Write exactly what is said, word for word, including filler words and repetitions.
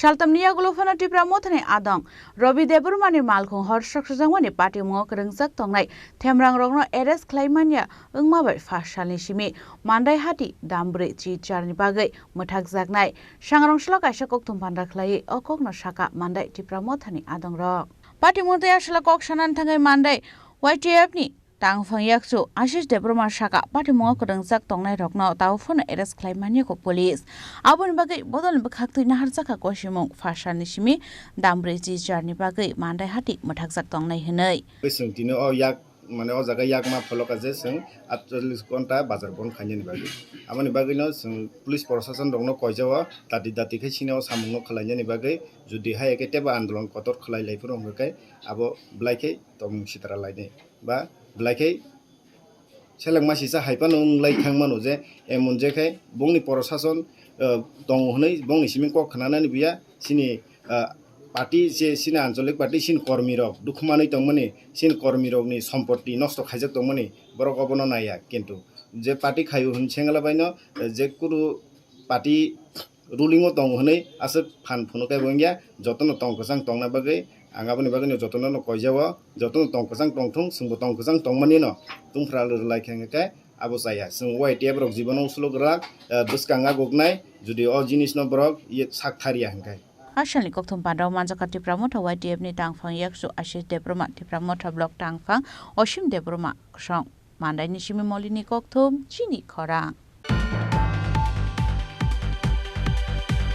Saltamni yagulo phano Tipra Mothani adong Robi Debbarmani malkhung hor soksojakmani patimungo kwrwngjak tongnai Themrangrokno arrest khlaimanya wngma bai pha salni simi Mandai hati Dambrwi Chicharni bagwi mwthakjaknai. Sangrong salo kaisa kokthum panda khlaiwi o kokno sakha Mandai Tipra Mothani adongrok. Patimung tei aswla kok sanani thangwi Mandai Y T F ni tangphang yakchu Ashish Debbarma sakha patimungo kwrwngjak tongnairokno tabuk phano arrest khlaimanya kho police. Aboni bagwi bodolni bwkhaktwi naharjakha kosimung pha salni simi Dambrwi Chicharni bagwi Mandai hati mwthakjak tongnai hwnwi. Chwng tini o yak, mane o jaga yakma pholoka je chwng aatchallis ghonta bazar bon khainani bagwi. Aboni bagwino chwng police prosason rokno koijao dati dati khe chini o samungno khwlainani bagwi, jodi hai khe teibo andolon kotor khwlai lai phuru hwnkhe abo belai khe tongmung sitra lainai ba belai khe seleng masisa hai phano wng lai thang mano je emon je khe bongni prosason, eh, tongo hwnwi bongni simi kok khnanani buya chini, eh, party je chini ancholik party chini kormi rok dukhumanwi tongmani, chini kormi rokni sompoti nosto khaijak tongmani borok obono naiya, kintu je party khaio hwn sengla baino, eh, je kunu party ruling o tongo hwnwi aswk phan phunukhe bo wngya, jotono tong kwchang tongna bagwi ang aboni bagwino jotono no koijao, jotono tong kwchang tongthung, chwngbo tong kwchang tongmani no tungphra rwlai khe hwnkhe abo chaya. Chwng Y T F rok jibono usulok rwlak, eh, bwskang aguknai, jodi o jinisno borok ye sak tharya hwnkhe. Hasalni kokthum pandao manjakha Tipra Motha Y T F ni tangphang yakchu Ashish Debbarma, Tipra Motha block tangphang Osim Debbarma kosong. Mandaini simi Molini kokthum, chini khorang.